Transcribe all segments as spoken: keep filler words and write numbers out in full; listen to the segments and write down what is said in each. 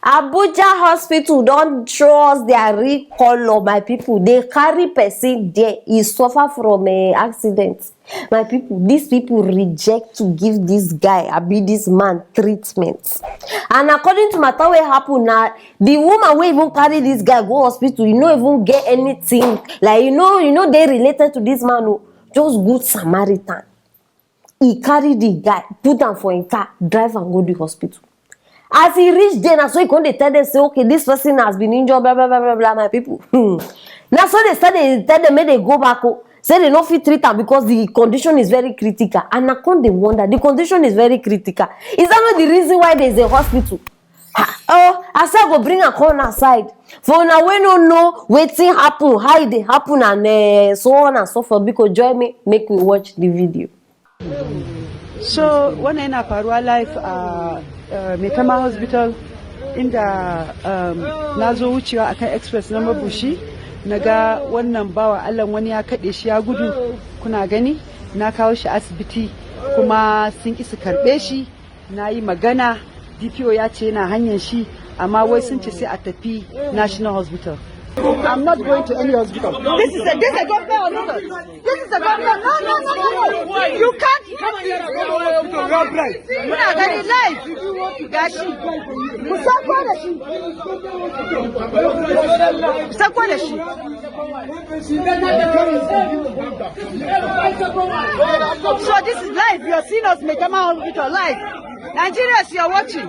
Abuja hospital don show us their real color, my people. They carry person there. He suffer from a accident. My people, these people reject to give this guy, abi this man, treatment. And according to matter wey happen na, the woman wey even carry this guy go hospital, you no even get anything. Like, you know, you know they related to this man. Oh, just good Samaritan. He carry the guy, put am for him car, drive am go the hospital. As he reach there, na so he come dey tell them say, okay, this person has been injured, blah blah blah blah blah. My people, hmm. Na so they start dey tell them make they go back. Oh, say they no fit treat am because the condition is very critical. And I come dey wonder, the condition is very critical. Is that not the reason why there is a hospital? Ha, oh, I say I go bring am come una side. For una wey no know wetin happen, how e dey happen, and eh, so on and so forth, biko join me, make we watch the video. So wannan yana faruwa live a uh, Maitama Hospital, inda um, na zo wucewa akan express na Mabushi, na ga wannan bawa Allah, wani ya kaɗe shi ya gudu, kuna gani, na kawo shi asibiti, kuma sun ƙi su karɓe shi. Na yi magana, D P O ya ce yana hanyar shi, amma wai sun ce sai a tafi National Hospital. I'm not going to any hospital. This is a, this is a government hospital. This is a government. No, no, no, no, no. You can't. Muna gani live. Gashi. Ku sako da shi. Ku sako da shi. So this is live. You are seeing us, Maitama Hospital, live. Nigerians, you are watching.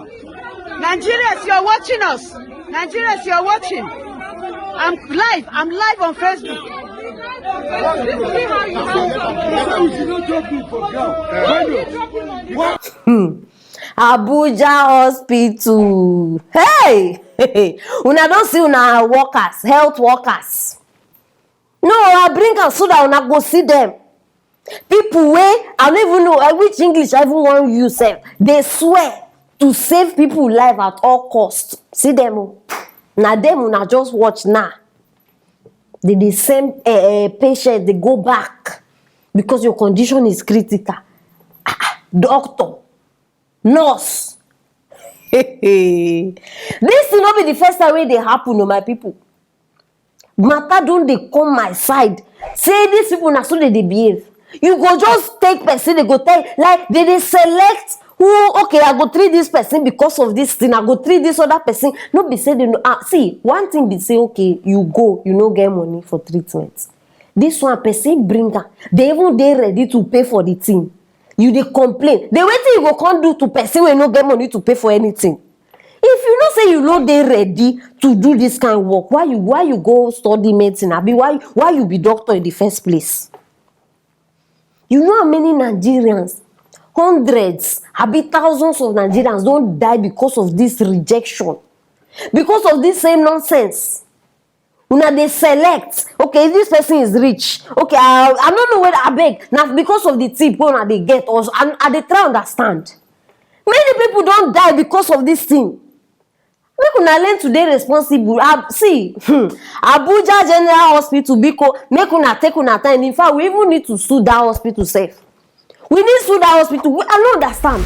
Nigerians, you are watching us. Nigerians, you are watching. I'm live. I'm live on Facebook. Hmm. Abuja hospital. Hey! Una don see una workers, health workers. No, I bring am so that una go see them. People wey I no even know eh, which English I even wan use sef. Dey swear to save people life at all cost. See them o. Na them una just watch now. They dey send eh, eh, patient dey go back because your condition is critical. Ah, ah, doctor, nurse. This thing no be the first time wey dey happen o, my people. Matter don dey come my side say these people na so they dey behave. You go just take person, they go tell like they dey select who, okay, I go treat this person because of this thing, I go treat this other person. No be say they no ah, see, one thing be say, okay, you go, you no get money for treatment. This one person bring am, they even dey ready to pay for the thing. You dey complain, the wetin you go come do to person wey no get money to pay for anything? If you know say you no dey ready to do this kind work, why you why you go study medicine, abi why why you be doctor in the first place? You know how many Nigerians, hundreds, abi thousands of Nigerians don die because of this rejection, because of this same nonsense. Una dey select, okay, if this person is rich, okay, I I no know whether, abeg, na because of the tip wey una dey get, or I I dey try understand. Many people don die because of this thing. Make una learn to dey responsible. Ab see, hmm, Abuja General Hospital, biko, make una take una time. In fact, we even need to sue that hospital sef. We need sue that hospital. We, I no understand.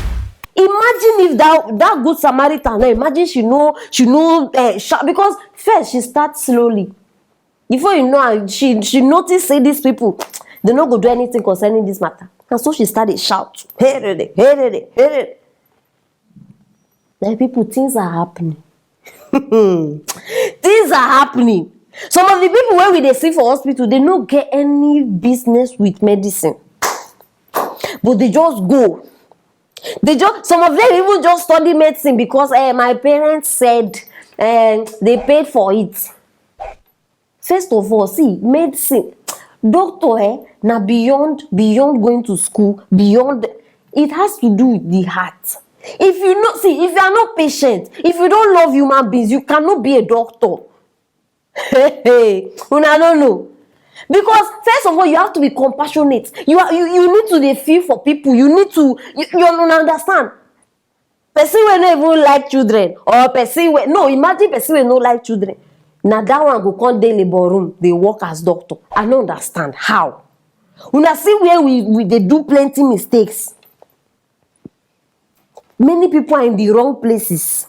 Imagine if that that good Samaritan now, imagine she no she no uh, shout, because first she start slowly. Before you know am, she she notice say these people, they no go do anything concerning this matter. And so she start dey shout, "Herede, herede, herede." My people, things are happening. Things are happening. Some of the people wey we dey see for hospital, they no get any business with medicine. But they just go. They just, some of them even just study medicine because eh, my parents said eh, they paid for it. First of all, see, medicine, doctor eh, na beyond beyond going to school, beyond, it has to do with the heart. If you no see, if you are not patient, if you don't love human beings, you cannot be a doctor. Hey, una no know. Because first of all, you have to be compassionate. You are you, you need to dey feel for people. You need to you, you una understand. Person wey no even like children, or person wey, no, imagine person wey no like children. Na that one go come dey labour room dey work as doctor. I no understand how. Una see where we we dey do plenty mistakes. Many people are in the wrong places.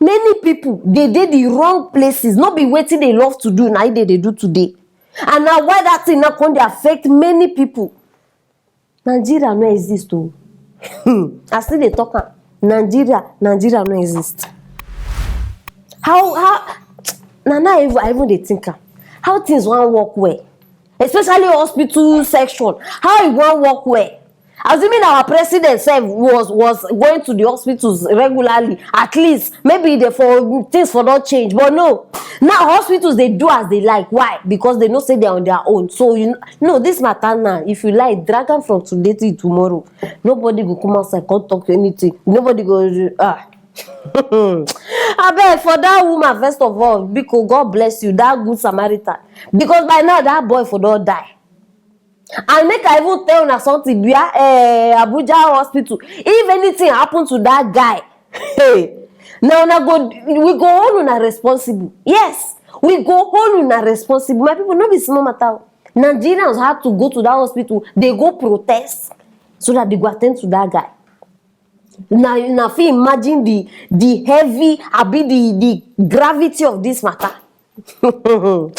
Many people dey dey the wrong places, no be wetin they love to do na im dey dey do today. And na why that thing now come dey affect many people. Nigeria no exist o. Hmm, I still dey talk am. Nigeria, Nigeria no exist. How, how, na now I even, I even dey think am. How things wan work well? Especially hospital section. How e wan work well? Assuming our president sef was, was going to the hospitals regularly, at least maybe the for things for don change. But no, now hospitals dey do as they like. Why? Because they know say they are on their own. So you kn-, no, this matter now, if you like, drag am from today till tomorrow. Nobody go come outside come talk anything. Nobody go, ah. Abeg, for that woman, first of all, biko, God bless you, that good Samaritan. Because by now that boy for don die. And make I even tell una something, bia, eh, Abuja hospital, if anything happen to that guy, hey, na una go, we go hold una responsible. Yes, we go hold una responsible. My people, no be small matter o. Nigerians had to go to that hospital. They go protest so that they go attend to that guy. Now, now, if you imagine the, the heavy, abi the, the gravity of this matter. Oh,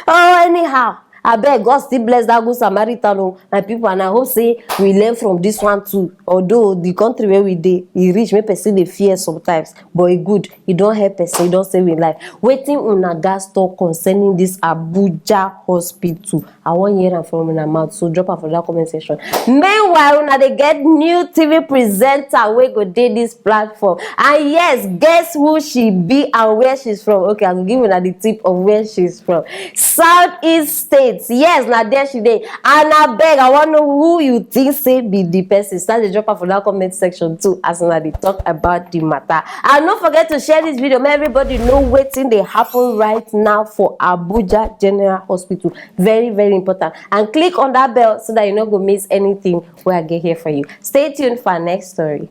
anyhow, abeg, God still bless that good Samaritan o, my people, and I hope say we learn from this one too. Although the country where we dey, e rich, make person dey fear sometimes, but e good, e don help person, e don save im life. Wetin una gas talk concerning this Abuja hospital? I wan hear am from una mouth, so drop am for that comment section. Meanwhile, una dey get new T V presenter wey go dey this platform. And yes, guess who she be and where she's from? Okay, I go give una the tip of where she's from. Southeast States. Yes, na there she dey. And abeg, I wan know who you think say be the person. Start dey drop am for that comment section too, as una dey talk about the matter. And no forget to share this video, make everybody know wetin dey happen right now for Abuja General Hospital. Very, very important. And click on that bell so that you no go miss anything wey I get here for you. Stay tuned for our next story.